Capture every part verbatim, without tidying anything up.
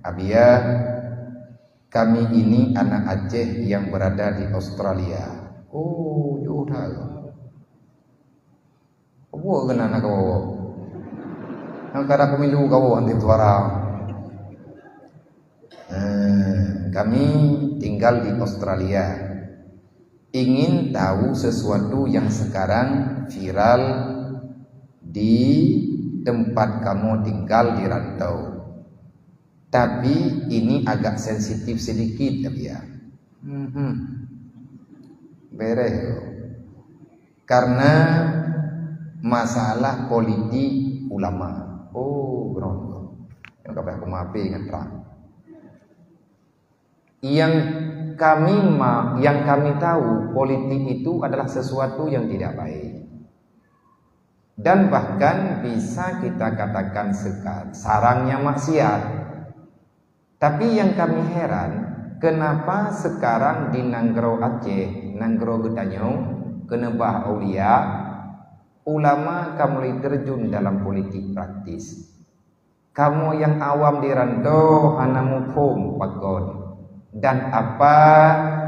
Abia, kami ini anak Aceh yang berada di Australia. Oh, jauh dah. Apa keunan kau? Nang kada pemilu kau nanti suara. Eh, kami tinggal di Australia. Ingin tahu sesuatu yang sekarang viral di tempat kamu tinggal di rantau. Tapi ini agak sensitif sedikit, Abia. Mhm. Beres. Karena masalah politik ulama. Oh, berontok. Yang kata aku maafin dengan terang. Yang kami ma-, yang kami tahu, politik itu adalah sesuatu yang tidak baik. Dan bahkan bisa kita katakan seka-, sarangnya maksiat. Tapi yang kami heran, kenapa sekarang di nanggroe Aceh, nanggroe geutanyoe, keuneubah aulia, ulama ka mulai terjun dalam politik praktis. Kamoe nyang awam di rantau hana muphom pakon dan apa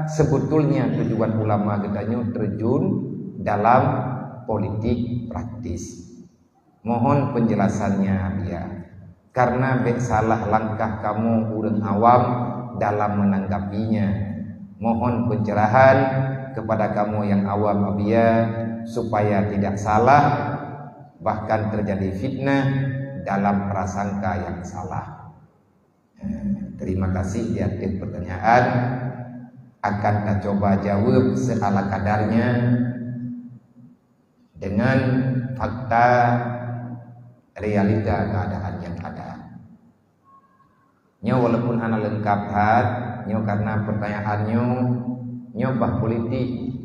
sebetulnya tujuan ulama geutanyoe terjun dalam politik praktis. Mohon penjelasannya, Abia. Karena bék salah langkah kamoe ureuëng awam dalam menanggapinya. Mohon pencerahan kepada kamoe nyang awam, Abia, supaya tidak salah, bahkan terjadi fitnah dalam prasangka yang salah. Eh, terima kasih di atas pertanyaan. Akan tacoba jawab seala kadarnya dengan fakta realita keadaan yang ada. Nyoe walaupun hana lengkap that, nyoe karena pertanyaan nyoe, nyoe bah politik.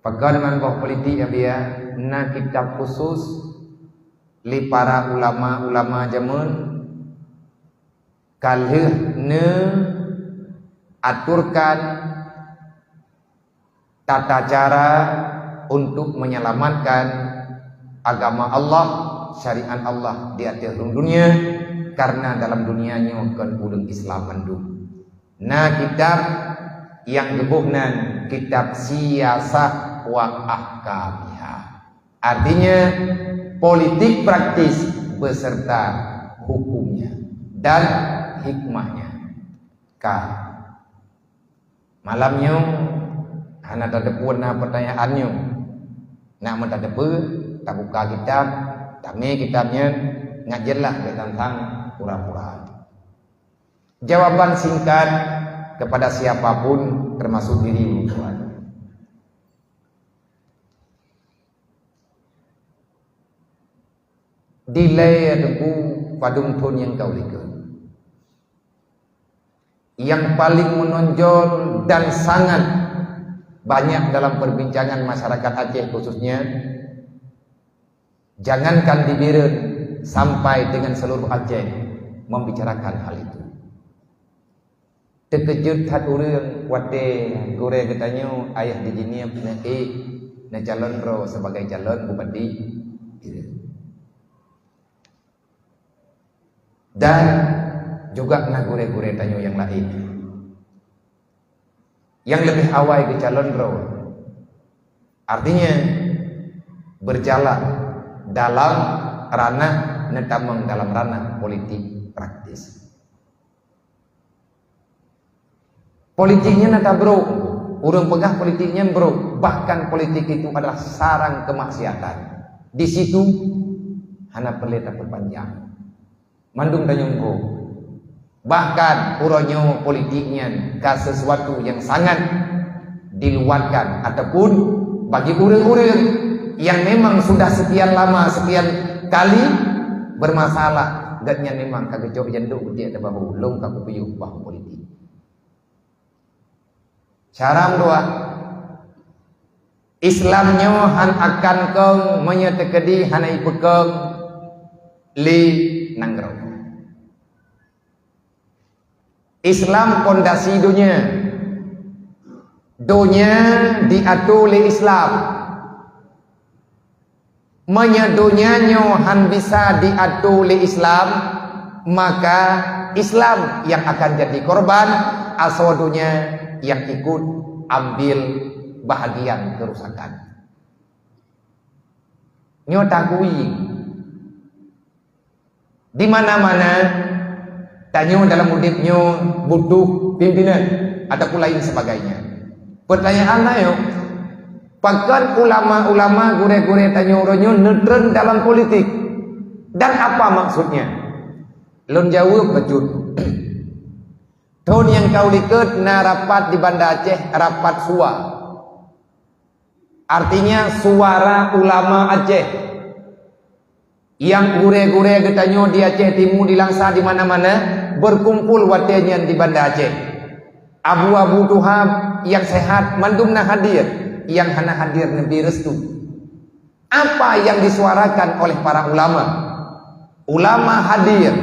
Pakon man boh politik, Abia, na kitab khusus lé para ulama-ulama jameun ka lheueh neuaturkan tata cara untuk menyelamatkan agama Allah, syariat Allah di ateueh rhueng dunia, karena dalam dunia nyoe kon ureuëng Islam mandum. Na kitab nyang geuboh nan kitab Siyasah wa Ahkamiha. Artinya, politik praktis beserta hukumnya dan hikmahnya. Ka. Malam nyoe hana tateupeue na pertanyaan nyoe. Nak meutateupeue, tabuka kitab, tamé kitab nyan, ngat jeulaih bék tantang pura-pura. Jawaban singkat kepada siapapun, termasuk diri ulôn tuan. Dilée Teungku padum thon nyang ka u likot. Yang paling menonjol dan sangat banyak dalam perbincangan masyarakat Aceh khususnya, jangankan di Bireuen, sampai dengan seluruh Aceh membicarakan hal itu. Teukeujot that ureuëng watée gurée geutanyoe ayah di Jeunieb neuék neucalon droe sebagai calon bupati Bireuen. Dan juga na gurée-gurée tanyoe nyang laén nyang leubeh awai geucalon droe. Artinya, berjalan dalam ranah, neutamong dalam ranah politik praktis. Politik nyan ata brok. Ureuëng peugah politik nyan brok. Bahkan politik itu adalah sarang kemaksiatan. Di situ hana perlu tapeupanjang. Mandum tanyoe brok. Bahkan uroe nyoe politik nyan ka sesuatu yang sangat diluatkan ataupun bagi ureuëng-ureuëng yang memang sudah sekian lama, sekian kali bermasalah, gobnyan memang ka geucok janduk beutiek teubahu, lom ka kupiôh bah politik. Cara meudoa. Islam nyoe han akan kong meunyoe teukeudi hana ipeukong lé nanggroe. Islam pondasi donya. Donya diatur lé Islam. Meunyoe donya nyoe han bisa jiatô lé Islam, maka Islam nyang akan jadi korban, asoe donya nyang ikut ambil bahagian kerusakan. Nyoe takui. Di mana-mana, tanyoe dalam udép nyoe butuh pimpinan ataupun lain sebagainya. Pertanyaan tanyoe, pakon ulama-ulama, gurée-gurée tanyoe uroe nyoe neutron dalam politik? Dan apa maksudnya? Lôn jaweueb bacut. Thon nyang ka u likot na rapat di Banda Aceh, rapat SUA. Artinya, suara ulama Aceh. Nyang gurée-gurée geutanyoe di Aceh Timu, di Langsa, di mana-mana, berkumpul watée nyan di Banda Aceh. Abu-abu tuha nyang sehat mandum na hadir, nyang hana hadir neubri restu. Apa yang disuarakan oleh para ulama? Ulama hadir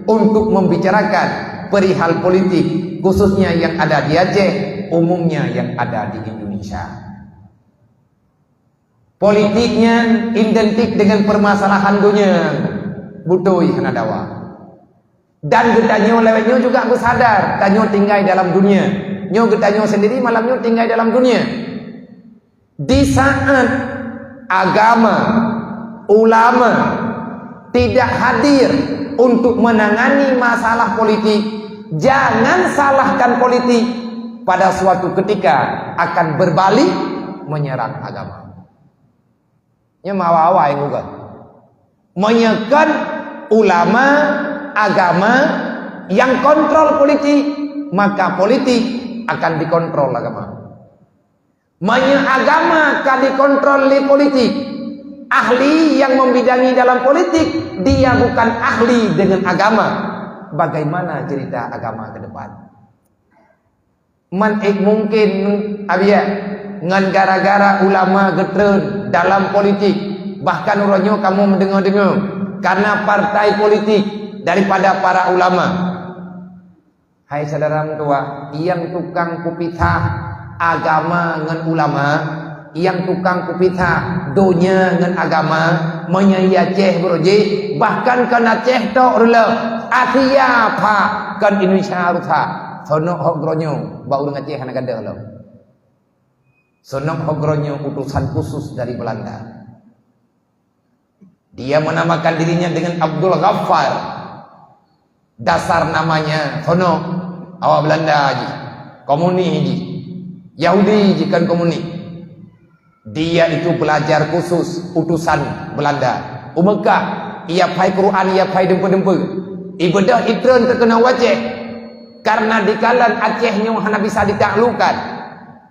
untuk membicarakan perihal politik, khususnya yang ada di Aceh, umumnya yang ada di Indonesia. Politik nyan identik dengan permasalahan dunia, beutôi hana dawa. Dan geutanyoe lewat nyoe juga beusadar, tanyoe tinggai dalam dunia. Nyoe geutanyoe sendiri malam nyoe tinggai dalam dunia. Di saat agama, ulama tidak hadir untuk menangani masalah politik, jangan salahkan politik, pada suatu ketika akan berbalik menyerang agama. Nyoe meuawai-awai nyang geupeugah. Meunyoe kon ulama agama nyang kontrol politik, maka politik akan dikontrol agama. Meunyoe agama ka dikontrol lé politik, ahli yang membidangi dalam politik, dia bukan ahli dengan agama, bagaimana cerita agama ke depan? Man ék mungken, abiya, ngon gara-gara ulama geutreun dalam politik, bahkan uroe nyoe kamoe meudeungoe-deungoe, karena partai politik daripada para ulama. Hai syedara meutuwah, nyang tukang kupisah agama ngon ulama, nyang tukang kupisah donya ngon agama, meunyoe i Aceh beurojih, bahkan kon Aceh tok reuloh, Asia pha, kon Indonesia rusak. Sonok hok geuronyoe bak ureuëng Aceh hana gadôh lom. Sonok hok geuronyoe utusan khusus dari Belanda. Dia menamakan dirinya dengan Abdul Ghaffar. Dasar namanya sono, awak Belanda jih, komunis jih, Yahudi jih, kan komunis. Dia itu belajar khusus utusan Belanda. U Mekah, ia pai Quran, ia pai dempe-dempe. Ibeudôh itreun teukeunong u Aceh. Karena dikalon Aceh nyoe hana bisa ditaklukkan.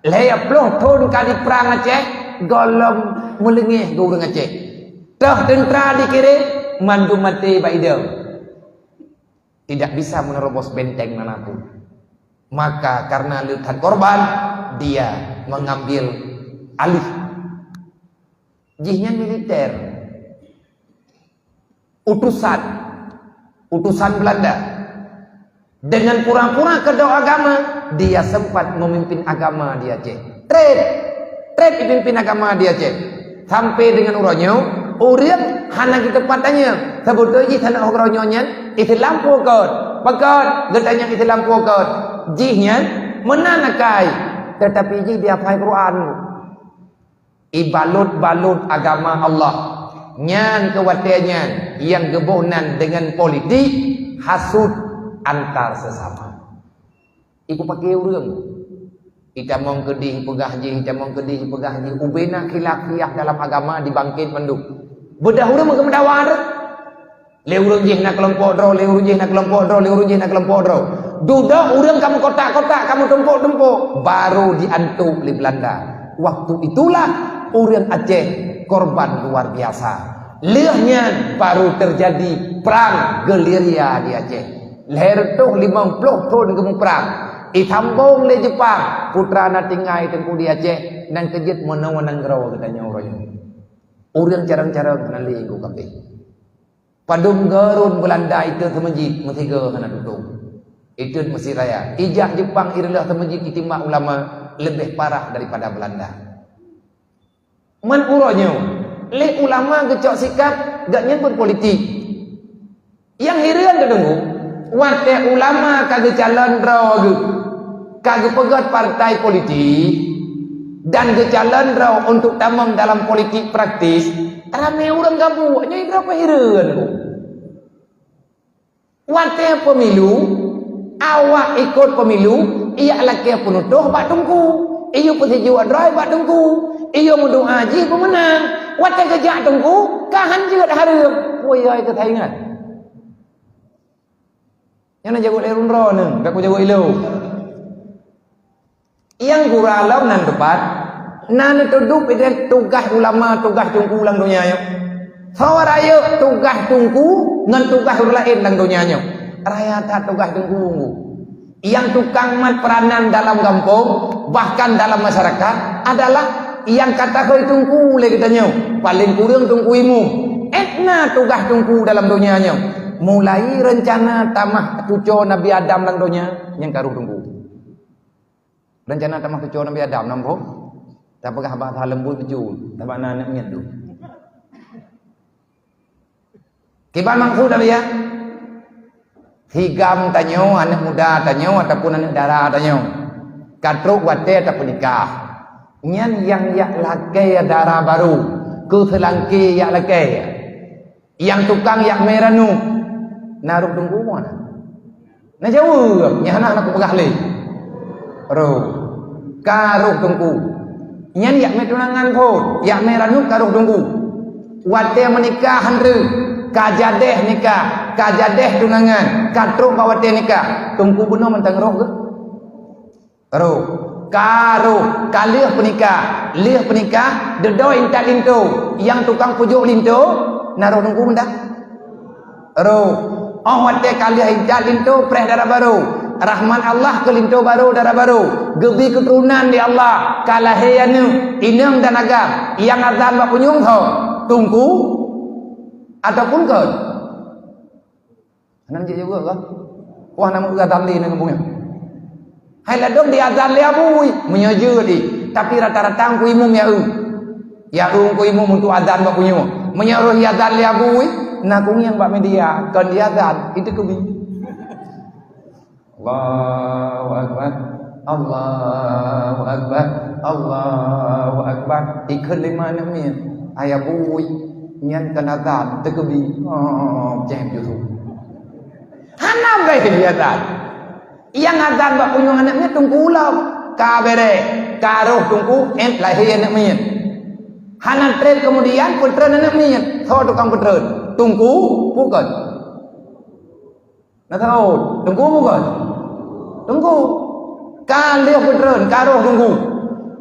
Lhée ploh thon ka diprang Aceh, gohlom meuleungeh geu ureuëng Aceh. Toh teuntra dikirém, mandum maté bak idong. Tidak bisa menerobos benteng manapun. Maka karena leutan korban, dia mengambil alih. Jih nyan militer. Utusan, utusan Belanda. Dengan pura-pura keudok agama, dia sempat memimpin agama di Aceh. Treb, treb dipimpin agama di Aceh. Sampai dengan uroe nyoe, ureuëng hana jiteupat tanyong, seubeutoe jih tanoh uroe nyoe nyan Islam peue kon? Pakon geutanyong Islam peue kon? Jih nyan meunan akai, tetapi jih dia pai Quran. Ibalot-balot agama Allah. Nyan keu watée nyan nyang geuboh nan deungon politik, hasut antar sesama. Ipeupake ureuëng. Itamong keudeh peugah jih, itamong keudeh peugah jih. Ubena khilaf-khilaf dalam agama dibangkit mandum. Beudah ureuëng meukeumeudawa deh. Lé ureuëng jih na keulompok droe, lé ureuëng jih na keulompok droe, lé ureuëng jih na keulompok droe. Dudoe ureuëng ka meukotak-kotak, ka meutumpok-tumpok, baru jiantok lé Belanda. Waktu itulah ureuëng Aceh korban luar biasa. Lheueh nyan baru teujadi prang gerilya di Aceh. Lhée reutôh limong ploh thon geumuprang, isambong lé Jepang, putra na tinggai teungku di Aceh, nyang keujeuet meunoe nanggroe geutanyoe uroe nyoe. Ureuëng carông-carông hana lé geuh kabeh. Padum geuron Beulanda iteuet seumeujid, meusigoe hana tutong. Iteuet meusit raya. Ijak Jepang ireuloh seumeujid itimbak ulama leubeh parah daripada Beulanda. Man uroe nyoe, Lé ulama geucok sikap gobnyan berpolitik. Nyang hireuen teuh Teungku, watée ulama ka geucalon droe geuh, ka geupeugét partai politik, dan geucalon droe untuk tamong dalam politik praktis, ramé ureuëng gabuek, nyoe droe peuhireuen. Watée pemilu, awak ikot pemilu, ijak lakée peunutoh bak Teungku, iyue peusijuek droe bak Teungku, iyue meudoa jih peumeunang. Watée geujak Teungku, ka han jeuet hareuem. Woe, ya, itu saingan. Nyan na jaweueb lé ureuëng droeneuh, ka kujaweueb ilong. Nyang gura lom nan teupat, na neutudôh ideh tugaih ulama, tugaih teungku lam donya nyoe. Soe rayeuk tugaih teungku ngon tugaih ureuëng laén lam donya nyoe? Raya that tugaih teungku. Nyang tukang mat peuranan dalam gampông, bahkan dalam masyarakat adalah nyang ka tahôi teungku lé geutanyoe, paleng kureueng teungku imum. Ét na tugaih teungku dalam donya nyoe. Mulai reuncana tamah cucoe Nabi Adam lam donya, nyang ka roh teungku. Rencana tamah cucoe Nabi Adam na muphom? Tapeugah bahasa leumbut cucoe, tabana aneuk miet tu. Kiban maksud Nabi ya? Sigam tanyoe, aneuk muda tanyoe ataupun aneuk dara tanyoe, ka trok watée tapeunikah. Nyan nyang jak lakée dara barô, keu seulangké jak lakée. Nyang tukang jak mé ranup, na roh teungku meunan? Na jaweueb, nyan hana, hana kupeugah lé. Roh. Ka roh teungku. Nyan jak mé tunangan phon, jak mé ranup ka roh teungku. Watée meunikah han treb, ka jadeh nikah, ka jadeh tunangan, ka trok bak watée nikah, teungku bunoe mantong roh geuh? Roh. Ka roh, ka lheueh peunikah. Lheueh peunikah, dudoe intat linto. Nyang tukang peujok linto, na roh teungku mantong? Roh. Óh watée ka lheueh intat linto, preh dara barô. Rahmat Allah keu linto barô, dara barô. Geubri keuturonan lé Allah. Ka lahé aneuk, inong dan agam. Nyang azan bak punyueng soe? Teungku? Ataupun kon? Hana jeuet jaweueb kah? Wah, na meu-eu azan lé ngon bunoe. Hai ladôm diazan lé abui, meunyoe jeuet di. Tapi rata-rata Teungku Imum ya eu. Ya eu Teungku Imum untuk azan bak bunoe. Meunyoe roh azan lé abui, na kungieng bak media, kon diazan, itu keubi. Allahu Akbar. Allahu Akbar. Allahu Akbar. Ikheun lima aneuk miet. Hai abui, nyan kon azan, teukeubi. Oh, céh justru. Hana bèe di azan. Nyang azan bak punyueng aneuk miet teungku ulôn. Ka bèrèh, ka roh teungku, ét lahé aneuk miet. Hana trép keumudian peutreun aneuk miet. Soe tukang peutreun? Teungku, bukon? Na teuôt, teungku bukon? Teungku. Ka lheueh peutreun, ka roh teungku.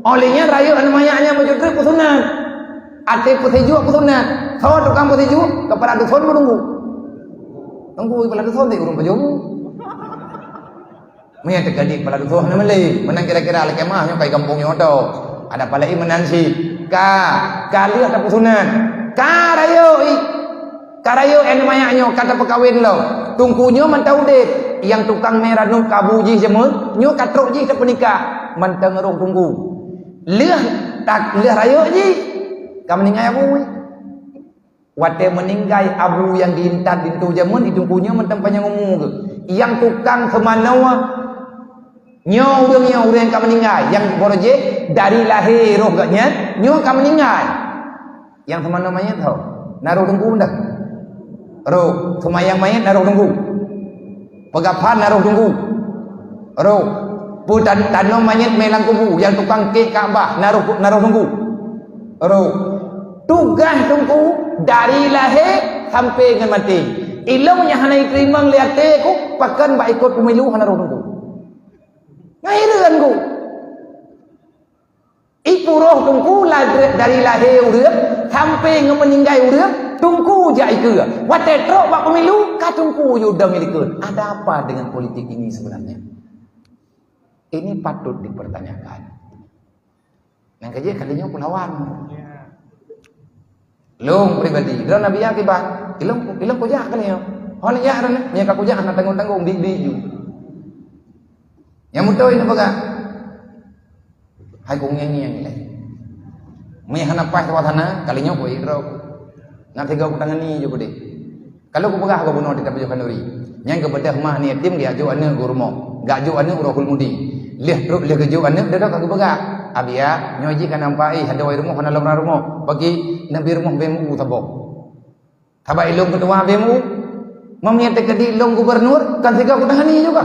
Óh lheueh nyan rayeuk aneuk manyak nyan meujeuet treuk peusunat. Até peusijuek peusunat. Soe tukang peusijuek? Keupala duson meutunggu. Teungku, keupala duson di ureueng pajoh. Meunyo teuka di keupala duson hana meulé, meunan kira-kira lé kemah nyoe kai gampông nyoe tho. Ada pala ié meunan cit. Ka, ka lheueh tapeusunat. Ka rayeuk i. Ka rayeuk aneuk manyak nyoe ka tapeukawen lom. Teungku nyoe mantong udép. Nyang tukang mé ranup ka bu jih jameun, nyoe ka trok jih tapeunikah. Mantong roh teungku. Lheueh tak, lheueh rayeuk jih, ka meuninggai abu. Watée meuninggai abu nyang geuintat linto jameun, di teungku nyoe mantong panyang umu geuh. Nyang tukang seumanoe, nyoe ureueng, nyoe ureueng ka meuninggai, nyang boro jih dari lahé roh geuh nyan, nyoe ka meuninggai. Nyang seumanoe manyét tho, na roh teungku dah? Roh, seumayang manyét na roh teungku? Peugaphan na roh teungku? Roh. Peutan-, tanom manyét mé lam kubu, nyang tukang kék Ka'bah na roh, na roh teungku? Roh. Tugaih teungku dari lahé sampai ngon maté. Ilong nyang hana jiteurimong lé até ku, pakon bak ikot pemilu hana roh teungku. Ngai hireuen ku. Ipuroh teungku la-, dari lahé ureueng sampai ngon meuninggai ureueng, teungku jak ikeue. Watée trok bak pemilu, ka teungku yue dong ilikot. Ada apa dengan politik ini sebenarnya? Ini patut dipertanyakan. Nyang keujeuet kali nyoe peulawan. Lôn pribadi, droe Nabi nyang kiban, ilong, ilong kujak kali nyoe. Hon jak droe, nyang ka kujak hana tanggong-tanggong, bi-bi ju. Nyang beutôi neupeugah, hai ku ngieng-ngieng ilée. Meuh Napaih tuan sana, kali nyoe kuék droe. Ngat tiga kutangani je kudeh. Kalau kupeugah gubunur di Tanjung Khanduri, nyang keubeudoh mah ni yatim geujok aneuk geurumoh, geujok aneuk uroe Hulmudi. Lheuh trok lheuh geujok aneuk, dada ka geupeugah, "Abiya, nyoe jih ka nampak ih, adoe rumoh hana lom rumoh. Bagi nabi rumoh B M U saboh." Sabab ilong ketua B M U, meunyoe teukeudi ilong gubunur, kan siga kutangani juga.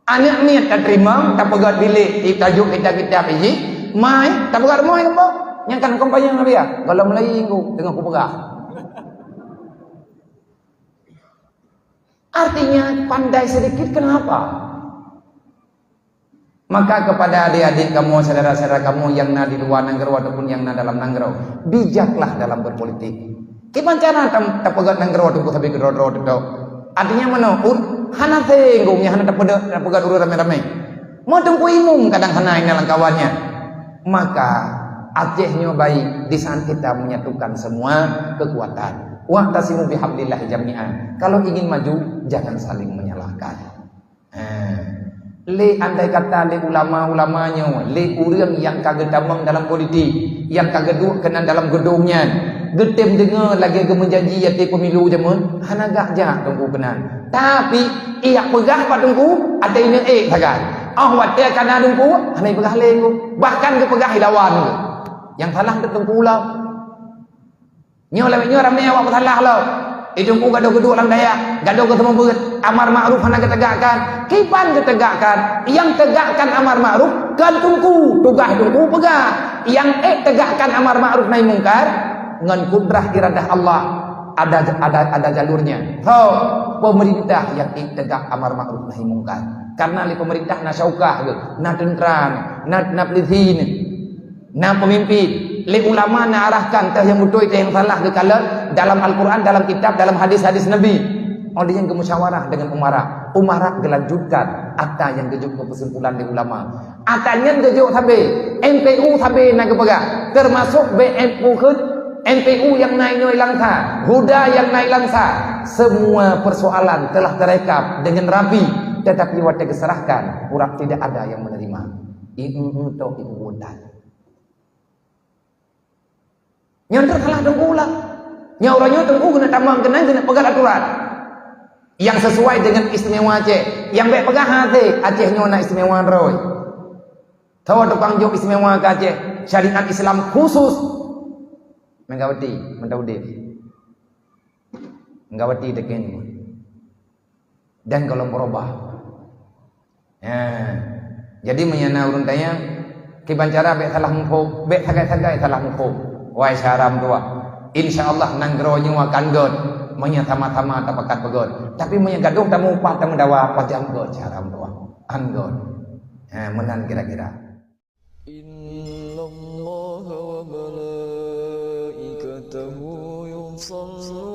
Aneuk miet tateurimong, tapeugöt bilék, tajok kitab-kitab iji, mai, tapeugöt rumoh keumbang. Nyang kan kompanya Nabi ya, gohlom lagi ku, teungoh kupeugah. Artinya, pandai sedikit kenapa? Maka kepada adik-adik kamu, saudara-saudara kamu yang na di luar nanggroe ataupun yang na dalam nanggroe, bijaklah dalam berpolitik. Kiban cara tam-, tapeugöt nanggroe teungku sabe keudroe-droe teutap. Artinya meunoe, ur-, hana senggung nyang hana tapeugöt, tapeugöt ureuëng ramé-ramé. Meuteungku imum kadang hana inan lam kawan nyan. Maka Aceh nyoe baik di saat kita menyatukan semua kekuatan. Wa'tasimu bihablillahi jami'an. Kalau ingin maju, jangan saling menyalahkan. Ha. Lé andai kata lé ulama-ulama nyoe, lé ureuëng nyang ka geutamong dalam politik, nyang ka geuduek keunan dalam geudong nyan, geutem deungoe lagée geumeujanji até pemilu jameun, hana gak jak teungku keunan. Tapi, iyak peugah bak teungku, até ineuek sagai. Oh watée ka na teungku, hana ipeugah lé teungku. Bahkan geupeugah ilawan teungku. Nyang salah teungku lom. Nyoe lawét nyoe ramé awak peusalah lom. Di teungku gadôh geuduek lam dayah, gadôh geuseumeubeuet, amar makruf hana geutegakkan. Kiban geutegakkan, nyang tegakkan amar makruf kon teungku, tugaih teungku peugah. Nyang ék tegakkan amar makruf nahi mungkar ngon kudrah iradah Allah. Ada, ada, ada jalurnya. So, pemerintah nyang ék tegak amar makruf nahi mungkar. Karena lé pemerintah na syaukah geuh, na teuntra, na, na polisi. Na pemimpin, lé ulama na arahkan teuh nyang beutôi teuh nyang salah geukalon dalam Al-Quran, dalam kitab, dalam hadis-hadis Nabi. Óh lheueh nyan geumusyawarah deungon umara. Umara geulanjutkan ata nyang geujok keu kesimpulan lé ulama. Ata nyan geujok sabe, M P U sabe na geupeugah, termasuk B M U kheun, M P U nyang na inoe i Langsa, Huda nyang na i Langsa. Semua persoalan telah terekap dengan rapi, tetapi watée geuserahkan, urang tidak ada yang menerima. Ieu, ieu, ieu, toh ibu bulan. Nyan teuh salah teungku lah. Nyan uroe nyoe teungku keuneuk tamong keunan keuneuk peugah aturan nyang sesuai dengan istimewa Aceh. Nyang bék peugah hase Aceh nyoe na istimewa droe. Tho tukang jok istimewa keu Aceh, syariat Islam khusus. Megawati, mantap udeb. Megawati teken. Dan golom beurubah. Ya. Jadi meunyoe na ureuëng tanya, kiban cara bék salah muphom, bék sagai-sagai salah muphom. Wai syara meutuah. Insya Allah nanggroe nyoe akan gét meunyoe sama-sama tapakat beugét. Tapi meunyoe gadôh tameuupat tameudawa, pajan gét syara meutuah. An gét. Ha, meunan kira-kira. إن الله وملائكته يصلون